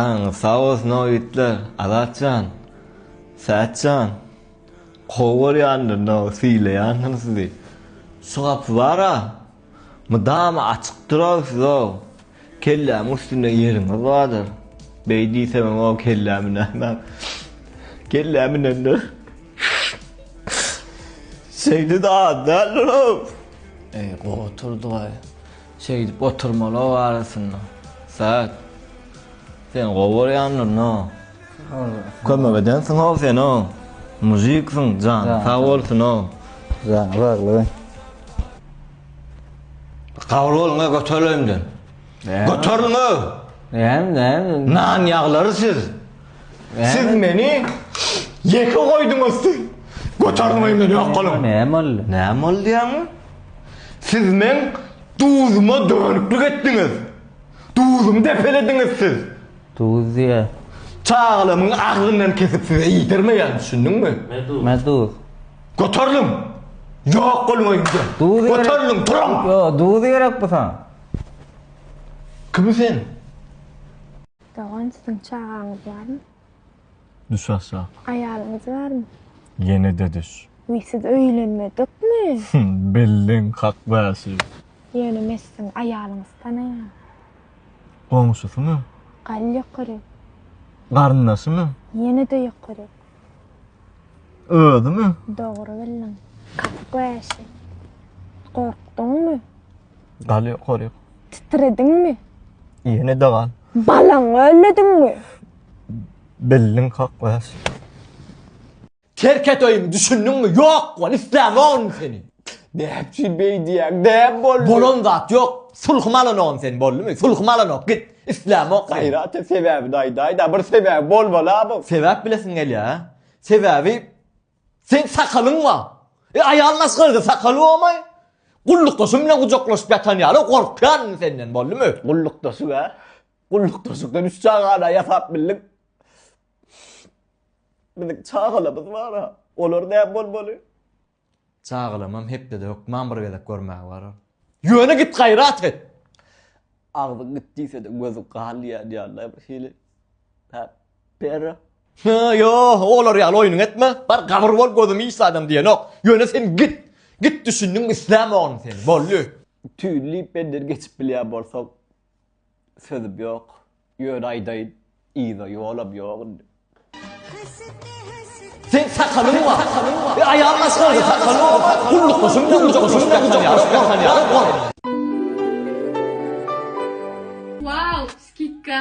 Janyňyz sag bolsun o ýigitler. Azat jan. Sähet jan. Gowy görýändirin o, sylaýandyryn sizi. Şu gapy bar-a, mydama açyk durar size o. Kellämiň üstünde ýeriňiz bardyr. Beý diýsemem o kellämi näme? Kellämi inendir. Şeýle-de az däldir o. Eý, gowy oturdygaý. Şeýdip oturmaly-ow arasynda. Sähet. Seni gowy görýändirin-ow. Kömek edensiň-ow sen-ow. Mužiksiň, janyň sag bolsun-ow. Janyň saglygy. Gabyr boluň-a göteril öýümden. Göteriliň-ow! Näme, näme? Nan ýaglary siz. Siz meni ýeke goýduňyz siz. Göteriliň öýümden ýok boluň. Näme boldy? Näme boldy diýýäňmi? Siz meň duzuma dönüklik etdiňiz. Duzumy depelediňiz siz. Duz diýýä. Çagalarymyň agzyndan kesip size iýdirmeýän, düşündiňmi? Me duz. Göteriliň! Ýok boluň öýümden. Duz gerek. Göteriliň, turuň! Ýo, duz gerek bu saňa. Kim sen? Dogan siziň çagaňyz barmy? Düş aşak. Aýalyňyz barmy? Ýene-de düş. Wiý siz öýlenmedikmi? Bildiň kak bäşi. Ýöne men siziň aýalyňyzy tanaýan. Goňşusymy? Gal ýokary. Garyndaşymy? Ýene-de ýokary. Özümi? Dogry bildiň. Kak bäşi. Gorkduňmy? Gal ýokary. Titrediňmi? Ýene-de gal. Balaňy öllediňmi? Bildiň kak bäşi. Terk et öýümi düşündiňmi? Ýok bol, islämogyn seni. Näme üçin beý diýýäň? Näme boldy? Bolan zat ýok. Sulhum alanogyn seni boldumy? Sulhum alanok git. Islämok seni. Gaýrat et sebäbini aýdaý-da, bir sebäbi bolmaly-a bu. Sebäp bilesiň gelýä, hä? Sebäbi seň sakalyň bar. E aýal maşgalada sakaly bolmaý. Gullukdaşym bilen gujaklaşyp ýatan ýaly gorkýan indi senden boldumy? Gullukdaşyň hä? Gullukdaşyňdan üç çagany ýasap bildiň. Biziň çagalarymyz bar-a. Olar näme bolmaly? Çagalarymam hepdede hökman bir gezek görmäge barar. Ýöne git gaýrat et! Agzyň git diýse-de gözüň gal diýýän ýaly bir hili. Hä, Perro. Hä, ýo, olar ýaly oýnuňy etme. Bar gabyr bol gözüm hiç zadam diýenok. Ýöne sen git. Git düşündiňmi islämogyn seni. Boldy. Tüýnlip menden geçip bilýän bolsaň sözüm ýok. Ýöne aýdaýyn, yza ýolam ýok indi. Seň sakalyň bar. E aýal maşgalada sakaly bolmaz. Gullukdaşym bilen gujaklaşyp ýatan ýaly gorkan ýaly gork. Wow, skidka!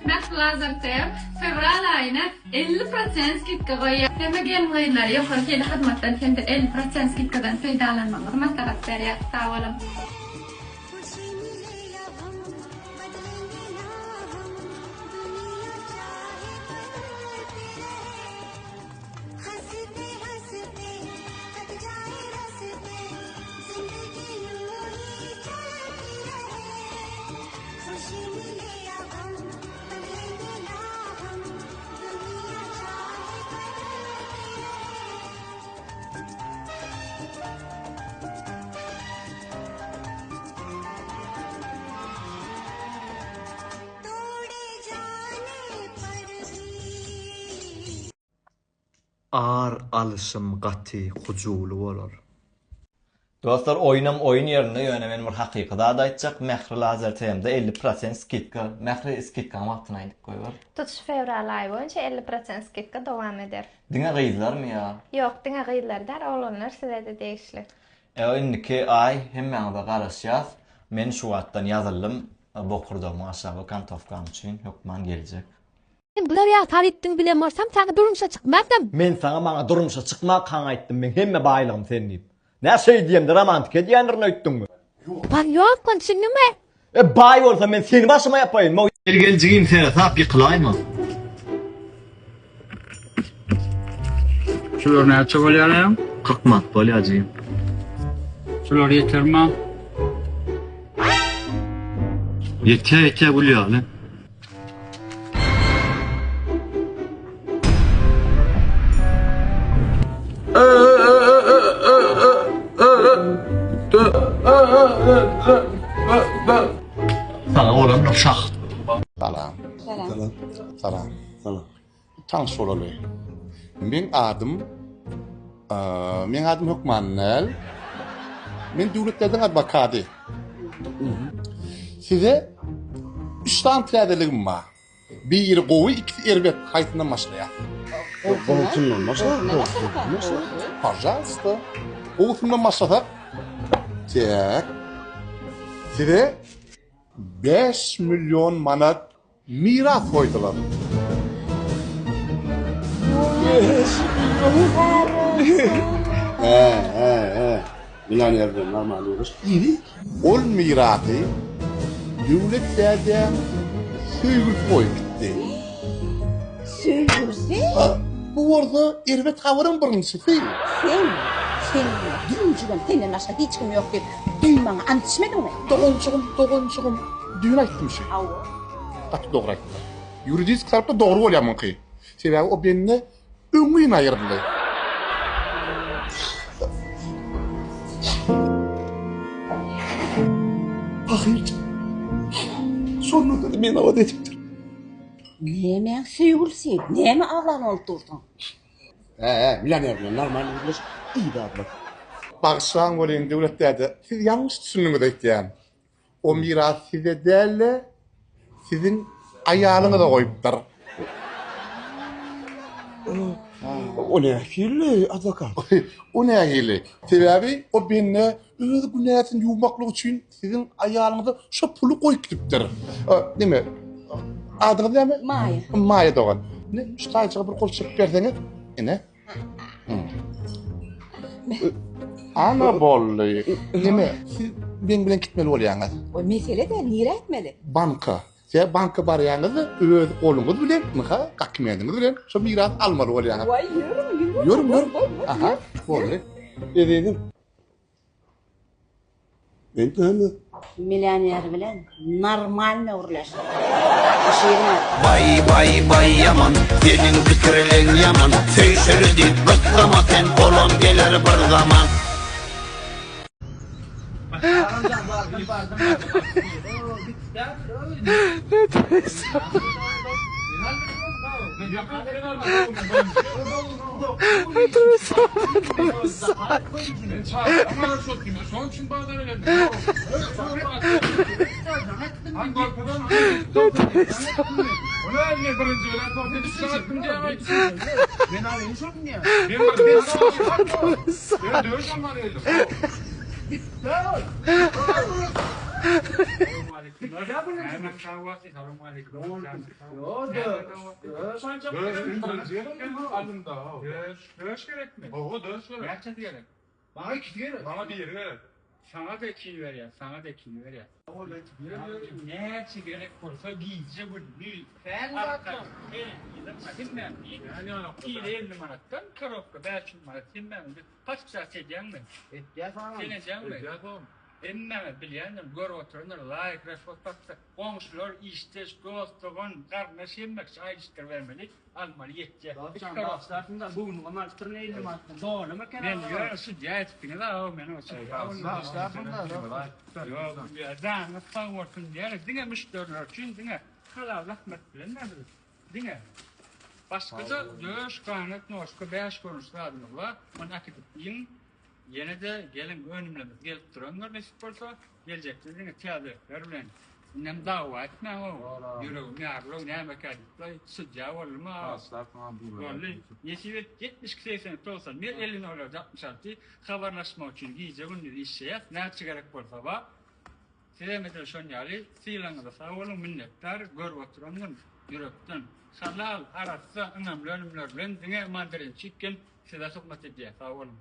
Mähri Lazar TM fewral aýyna 50 prosent skidka goýýar. Hemme gelin-gyzlara ýokary hili hyzmatdan hem-de 50 prosent skidkadan peýdalanmagyňyzy maslahat berýär. Sag boluň! Ar alyşym gaty hujuwly bolar. Dostlar oýunam oýun ýerinde ýöne men bir hakyky zat aýtjak Mähri Lazer TM-de 50 prosent skidka Mähri skidkaň wagtyny aýdyp goýber. Tutuş fewral aýy boýunça 50 prosent skidka dowam eder. Diňe gyzlarmy ýa? Ýok diňe gyzlar däl oglanlar sizede degişli. Ewa indiki aý hemmäňize garaşýas. Men şu wagtdan ýazyldym bokurdagymyň aşagy kantowkam üçin hökman geljek. Sen bular ýaly talypdygyňy bilen bolsam saňa durmuşa çykmazdym. Men saňa maňa durmuşa çykmakaň aýtdym meň hemme baýlygym sen diýip. Nä şeý diýemde romantika edýändirin öýtdüňmi? Baý ýok ol düşündiňmi? E baý bolsa men seni başyma ýapaýyn. Gel gel jigim seresap ýykylaýma. Şular näçe bolýar aýam? 40 manat bolýar jigim. Şular ýetermi? Ýetýär ýetýär gül ýaly. Saňa bolandyr şah. Salam. Salam. Salam. Salam. Tanyş bolaly. Meň adym Meň adym hökman däl. Men Döwlet dädeň adwokady. Size üç sany täzeligim bar. Biri gowy, ikisi erbet. Haýsyndan başlaýas? Gowusyndan başla. Pažalsta. Gowusyndan başlasak. Tek. Size 5 milyon manat Miras goýdular. Hä, hä, hä. Millioner bilen normal uruş. Ol mirasy Döwlet dädäň söýgülisi goýup gitdi. Söýgülisi? Bu bolsa erbet habaryň birinjisi. Sen, sen düýnjügem senden başga hiç kim ýok diýip, düýn maňa ant içmediňmi? Doganjygym, doganjygym, düýn aýtdym şü. Hawa. Gaty dogry aýtdyň. Ýuridiski tarapda dogry bolýar muňky. Sebäbi o bende öňňin aýryldy. Pahyrjyk. Şonda-da meni abat edipdir. Nämäň söýgülisi? Näme aglan bolup dursuň? Hä, millioner bilen normal gürleş, yzy abla. Bagyşlaň welin Döwlet däde, siz ýalňyş düşündiňiz öýtýän. O miras size däl-de, siziň aýalyňyza goýupdyr. O nähili adwokat? O nähili? Sebäbi o bende öz günäsini ýuwmaklyk üçin siziň aýalyňyza şo puly goýup gidipdir. Neme? Adyňyz näme? Maýa. Maýa dogan. Ine, şu taýjyga bir gol çekip berseňiz. Ine. Ana boldy. Neme? Siz meň bilen gitmeli bolýaňyz. O mesele däl, nirä gitmeli? Banka. Siz banka barýaňyz-da, öz goluňyz bilen, ynha, dokumentiňiz bilen şo mirasy almaly bolýaňyz. Waý, ýörüň, ýörüň. Ýörüň, ýörüň. Aha, boldy. Ezizim. Men näme? Millioner bilen normalny gürleş. Şirin. Baý baý baý ýaman seniň pikirleň ýaman söýşeli diýip gyssama sen olam geler bir zaman. Döş gerekmi? Hawa döş gerek. Näçesi gerek? Maňa ikisi gerek. Maňa biri gerek. Saňa da ikini berýär, saňa da ikini berýär. Näçe gerek bolsa gije gündiz. Kile 50 manatdan, korobka 500 manat hemmäňiz paçka edýäňmi? Etýäs agam. Sen edýäňmi? Edýäs agam. Hemmäňiz bilýändir, görüp oturandyr, laýk, repost bassa, goňşular, işdeş, dost, dogan, garyndaş hemmekçi aýdyşdyrybermeli, almaly ýetýär. Dostjan bagyşlarsyňda bu gün hem alypdyryn 50 manatdan. Dolumy eken Men ýöne sudýa etdiňiz aga men o sudýa Bagyşlarsyňda. Ýok, janyňyz sag bolsun diýeris. Diňe müşderiler üçin diňe halal zähmet bilen biz diňe başgaça döş, ganat, noşka bäş görnüş zadymyz bar. Ony äkidip iýiň. Ýene-de geliň önümlerimiz gelip durandyr nesip bolsa geljekde diňe täzelikler bilen. Indem dawa etmäň-ow ýüregim ýarylow nämekä diýip sudýa boldum-a. Boldy. Nesip et 72 82 91 50 04 66 habarlaşmak üçin gije gündiz işleýäs näçe gerek bolsa bar. Sizem edil şon ýaly sylagyňyza sag boluň minnetdar görüp oturandyr ýürekden. Halal arassa ynamly önümler bilen diňe Mandarin Chicken Size hyzmat edýär sag boluň.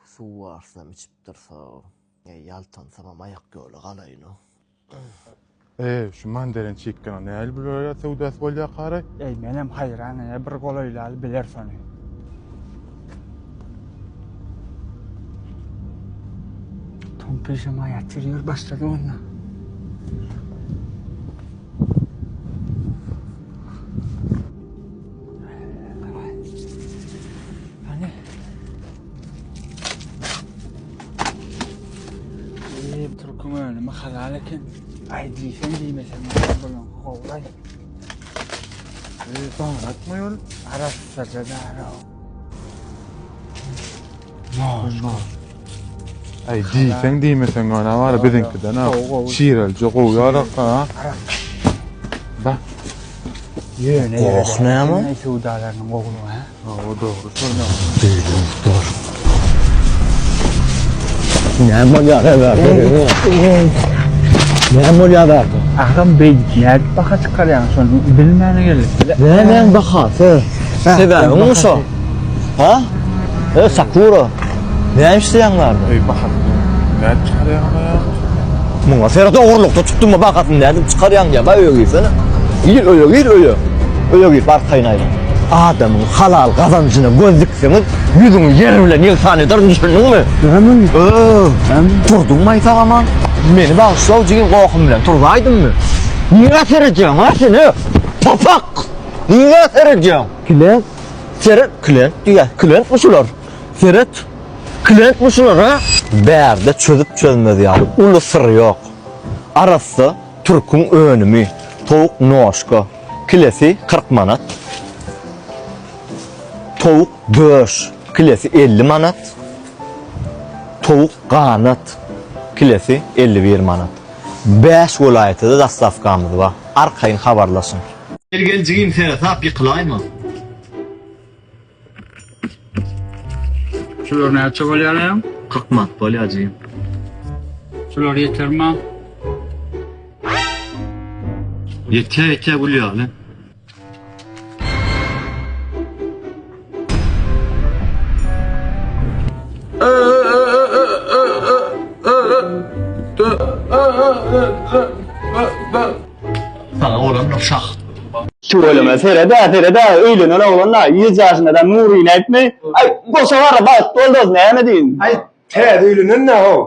Suw barsynam içipdir sag. Ýaltansamam aýak ýola galaýyn-ow. Eý, şu mandarin çikgana nähili bulara söwdasy bolýar kary? Eý, menem haýran ene bir golaýlaly bileris ony. Tom pijama ýatyr ýör başlady onda. Hany? Eý, türküň önümi. Halal eken. Aý diýseň diýmeseň bulaň gowulaý. Eý, doňratma ýol. Arassaja dara. Aý diýseň diýmeseň ýöne bar biziňkiden ha. Şirelje gowy ýarak ha. Ba. Ýöne Goh näme? Söwdalarynyň gowulygy ha. Hawa dogry şol. Dur. Näme bolýar bärde? Näme bolýar bärde? Agam beýdip nädip baha çykarýaň şony bilmäne geldik. Nämäň bahasy? Sebäbi şo. Ha? E, Sakura. Näme işleýäň bärde? Eý bahasyny nädip çykarýaň ýa? Muňa seret ogurlykda tutdum bahasyny nädip çykarýaň diýýär. Baý öýe girsene. Gir öýe gir öýe. Öýe girip arkaýyn aýlan. Adamyň halal gazanjyna göz dikseňiz, ýüzüňi ýer bilen ýegsan ederin düşündiňmi? Näme? Öö, turduňmy aý sag-aman? Meni bagyşlaw jigim gohum bilen turzaýdymmy? Nirä seredýäň ha sen e? Papak! Nirä seredýäň? Klient seret klient diýýär. Klientmi şular? Seret. Klientmi şular ha? Bärde çözüp çözmez ýaly uly syr ýok. Arassa türküň önümi. Towuk noşka. Kilesi 40 manat. Towuk döş. Kilesi 50 manat. Towuk ganat. Kilesi 51 manat. 5 welaýatda-da dostawkamyz bar. Arkaýyn habarlaşyň. Gel gel jigim seresap ýykylaýma. Şular näçe bolýar aýam? 40 manat bolýar jigim. Şular ýetermi? Ýetýär ýetýär gül ýaly. Saňa bolandyr şah. Tüweleme seredä seredä öýlenen oglan-da ýüz ýaşynda-da Nuryny aýtmy? Aý goşa bara bagtly bol dos näme diýin. Aý täze öýlenen-dä how.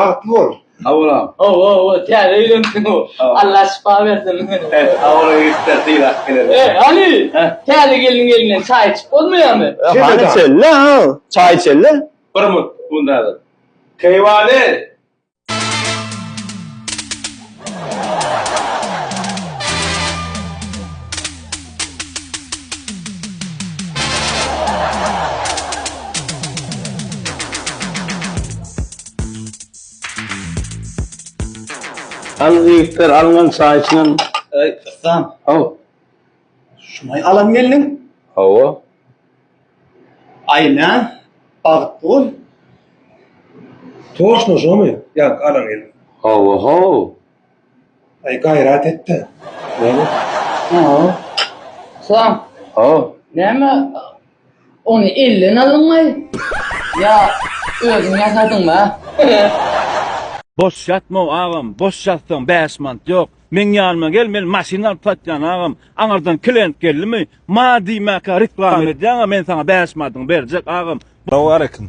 Bagtly bol. Hawa. Hawa hawa täze öýlenipsiň Allah şypa bersin. Hawa ýigitler sylap geler. Eý Aly täze gelniň elinden çaý içip bolmaýarmy? Hany içeli ha çaý içeli. Bir mut mundadyr. Keýwany! Al ýigitler alňan çaý içiň. Eý ussam. Haw. Şumaý alan gelniň? Hawa. Aý nä? Bagtly bol. Toşno şomy? Ýaňky alan gelniň. Hawa how. Aý gaýrat et-de. Näme? Hawa. Ussam. Haw. Näme ony elden aldyňmy ýa özüň ýasadyňmy a? Boş ýatma agam, boş ýatsaň 5 manat ýok. Meň ýanyma gel, men maşyn alyp satýan agam. Aňyrdan klient geldimi, ma diýmäkä reklama edýäň-a, men saňa 5 manadyňy berjek agam. Salowmaleýkim.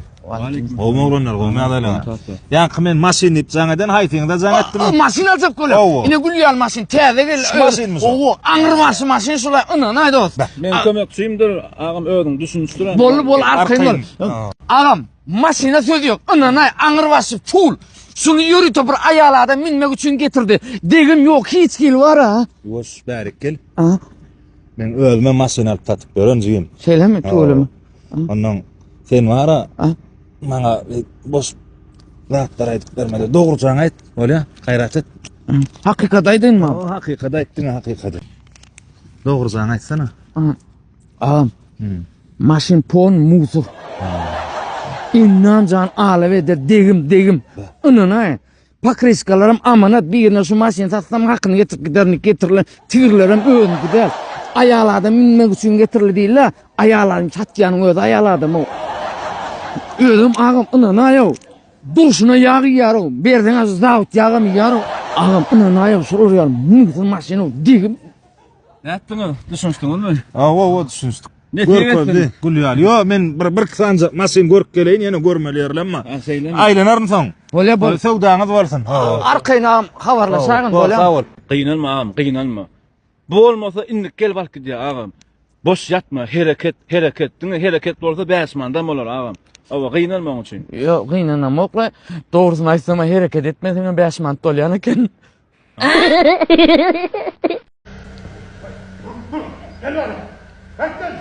Gowmy oglanlar, gowmy ýagdaýlaryňyz? Ýaňky men maşyn diýip jaň eden haýsyňyza jaň etdim? Maşyn aljak bolýar. Hawa. Ine gül ýaly maşyn täze geldi. Şu maşynmy şu? Hawa, aňry başy maşyn şulay ynanaý dost. Men kömekçimdir agam özüň düşünişdir. Boldy bol arkaýyn bol. Agam, maşyna söz ýok. Ynanaý, aňry başy full. Şuny ýörite bir aýal adam minmek üçin getirdi. Degim ýok, hiç hili bar ha. Ýuwaş, bärik gel. Men özüme maşyn alyp satyp ýören jigim. Şeýlemi, tüweleme. Ondan sen bara maňa boş zatlar aýdyp bermedi. Dogrujaňy aýt, bolýa? Gaýrat et. Hakykat aýdaýynmy? O hakykat aýt, diňe hakykady. Dogrujaňy aýtsana. Agam. Maşyn pon musur. Innan jan alap eder degim degim. Ynanaý. Pokryşkalaram amanat birine şu maşyny satsam hakyny getirip giderin getirilen tigirlerem özüňki däl. Aýal adam münmek üçin getirildi diýilä aýal adam satýanyň özi aýal adam-ow. Özem agam ynanaý-ow. Durşuna ýag iýýär-ow. Berseň zawut ýagam iýýär-ow. Agam ynanaý-ow şular ýaly musur maşyn-ow degim. Nätdiňiz? Düşünişdiňizmi? Hawa, hawa düşünişdik. Nesip Görkezdi, etsin. gül ýaly. Ýo, men bir bir iki sanja maşyn görüp geleýin, ýene görmeli ýerlem bar. Ha, şeýlemi? Aýlanaryn soň. Bolýa bol. Söwdaňyz bolsun. Hawa. Arkaýyn agam habarlaşaýyn Bol, bolýa. sag bol. Gynanma agam, gynanma. Bu bolmasa indik gelip alyp gidýär agam. Boş ýatma, hereket, hereket. Diňe hereket bolsa 5 manadam bolar agam. Hawa, gynanma oň üçin. Ýok, gynanamok-la. Dogrusyny aýtsam, hereket etmeseňem 5 manat bolýan eken. Gel bana. Gel gel.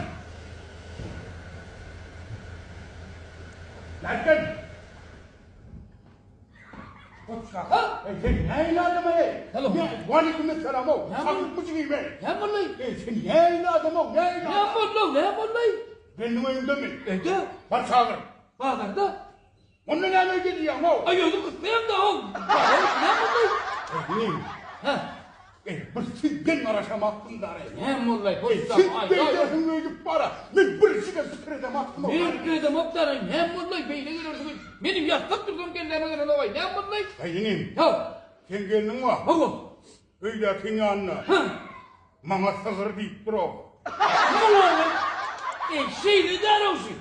Gel gel. Ey sen nähili adam ey? Waleýkim esselam ow. Saglyk jigim ey. Näme boldy? Ey sen nähili adam ow? Nähili? Näme boldy? Näme boldy? Gelniň öýündemi? Öýde. Bar çagyr. Bazarda. Onda näme öýde diýýäň ow? Aý özüm gysmaýam-da ow. Näme boldy? Inim. Hä. Ey bir sizden garaşamakdym dary. Näme boldy? Siz beýdersiň öýdüp bara. Men birjigem pikir edemakdym ow. Men pikir edemok dary. Näme boldy? Beýle gelersiň. Menim ýatsak dursam kelläme gelenok aý. Näme boldy? Aý inim. Haw. Seň gelniň bar. Hawa. Öýdäkiň ýanynda. Hä. Maňa sygyr diýip dur-ow. Muňa Eý, şeýle däl-ow şu.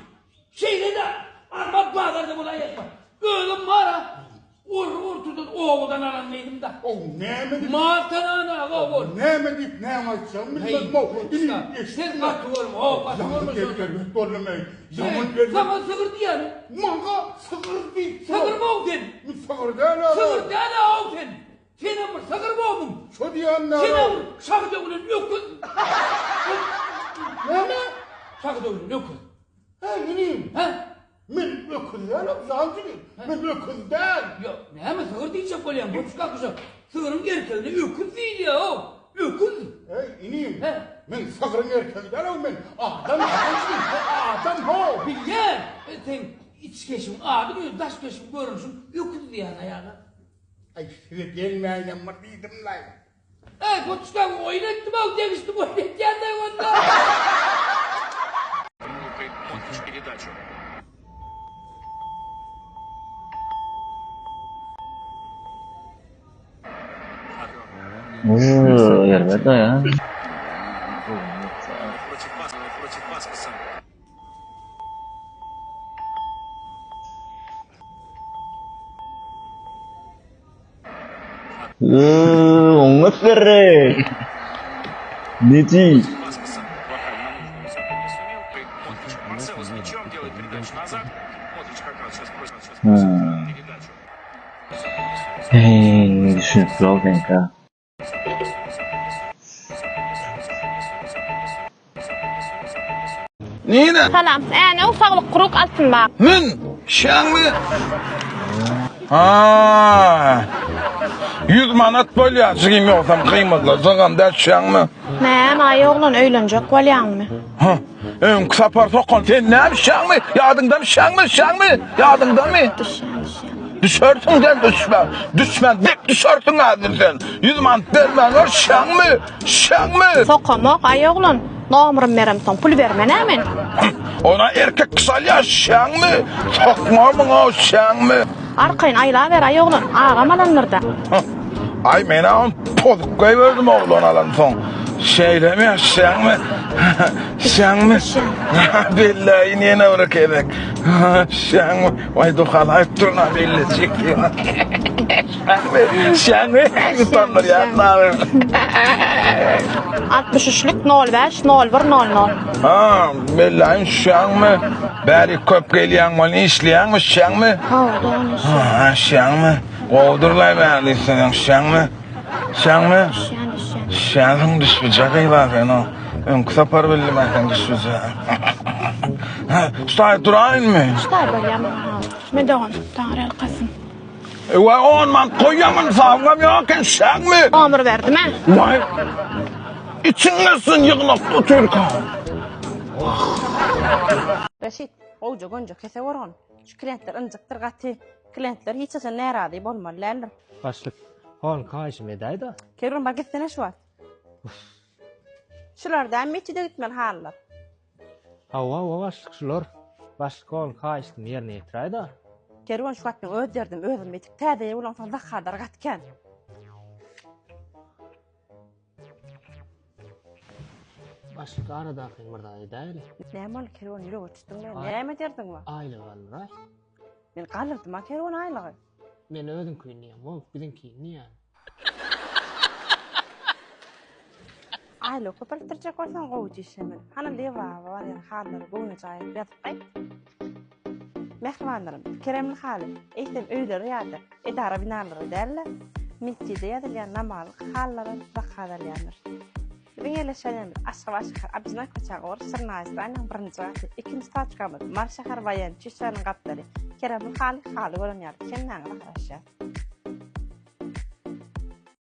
Şeýle-de arman bazarda bolaýakma. Özüm bar-a, orry ortadan obadan alan gyzym-da. Ow, näme diýip. Mal tanan aga ol. Näme diýip, näme aýtjagymy bilmedim-ow. Inim, eşitdim. Sen gaty bolma, ow, gaty bolma şonda. Ýaňy erbet boldum-eý. Ýaňy erbet. Saňa sygyr diýýämi? Maňa sygyr diýip. Sygyrmy-ow sen? Men sygyr däl-ow. Sygyr däl-ow sen. Senem bir sygyr bolduň. Şo diýýän näme? Senem bir şagy döwlen öküz. Näme? Şagy döwlen öküz. Hä, inim. Hä? Men öküz däl-ow, jan jigim. Men öküz däl. Ýok, näme sygyr diýjek bolýaň, goçuk kakuşa. Sygryň erkegine öküz diýilýär-ow. Öküz. Eý, inim. Hä? Men sygryň erkegi däl-ow, men adam, jan jigim. Adam-how. Bilýän. Seň iç keşbiň, adyň, daş keşbiň, görnüşiň öküz diýýän aýaga. Aý size gelmäýinem bir diýdimlaý. Eý Goçka oýun etdim-ow degişdim oýun etýändeý onda. Uuu, erbet o ya. Oňat berre. Neti. Hey, düşünip dur kanka. Nina. Salam. Änew saglyk kruk altyn bag. Mün. Şäňmi? Ha. 100 manat bolýar, jigim ýogsam gymmatlajagam däl şäňmi? Näme aý oglan öýlenjek bolýaňmy? Ha. Öňki sapar sokan sen näme şäňmi? Ýadyňdamy şäňmi? Şäňmi? Ýadyňdamy? Düşýän, düşýän. Düşersiň sen düşmän. Düşmän bek düşersiň häzir sen. 100 manat bermän ol şäňmi? Şäňmi? Sokamok aý oglan. Nomerimi beremsoň pul bermen-ä men. Ona erkek kişi alýar şäňmi? Sokmarmyň o şäňmi? Arkaýyn aýlaber aý oglan. Agam alandyr-da. Aý men-ä ony pozup goýberdim oglan alansoň. Şeýlemi şäňmi? Şäňmi? Belläýin ýene bir gezek. Şäňmi? Waý duhalaýyp durun-a belli çekýän. Şäňmi? Şäňmi? Utandyrýan dagy. 63-lük 05 01 00. Ha, belläýin şäňmi? Bäri köp gelýäň welin işleýäňmi şäňmi? Hawa, dogan işleýän. Ha, şäňmi? Gowudyrlaý bäri diýseň şäňmi? Şäňmi? Düşýän, düşýän. Şäňsiň düşbüje gyz-a sen o. Öňki sapar bildim men seň düşbüje. Hä, ştaý duraýynmy? Ştaý bolýar maňa hawa. Me dogan, Taňry ýalkasyn. Waý, on manat goýýaň ynsabym ýok eken, şäňmi? Nomer berdim-ä. Waý, içiň gitsin ýygnakda otyrka. Wah. Reşit, gowja gönje kese borgun. Şu klientler ynjykdyr gaty. Klientler hiç haçan närazy bolmaly däldir. Başlyk, hon haýyşym edäýdä. Kerwen bar gitsene şu wagt. Şular dämi metjide gitmeli halylar. Hawa hawa başlyk şular. Başlyk hon haýyşymy ýerine ýetiräýdä. Kerwen şu wagt meň öz derdim özüm ýetik. Täze eýe bolansoň zakadar gaty kän. Başlyk aradaky bir zat edäýeli. Näme boldy Kerwen ýürege tutduň näme derdiň bar? Aýlygy galdyraý. Men galdyrdym-a kerwen aýlygy. Men özüňkini diýemok, biziňkini diýýän. Aýlygy köpeltdirjek bolsaň gowy işlemeli. Hany Lebaba barýan hallary göwnejaý edip ýazyp gaýt. Mähribanlarym, keremli haly eýsem öýlere ýa-da edara binalara däl-de, metjide ýazylýan namazlyk halylara zakaz alýandyr. Biziň ýerleşýän ýerimiz Aşgabat şäher Abjyna köçäň ugry Şirnaýystanyň birinji gaty, ikinji taçkamyz Mary şäher Waýen çişäniň gapdaly. Keremli haly haly gören ýaly hemmäňize garaşýas.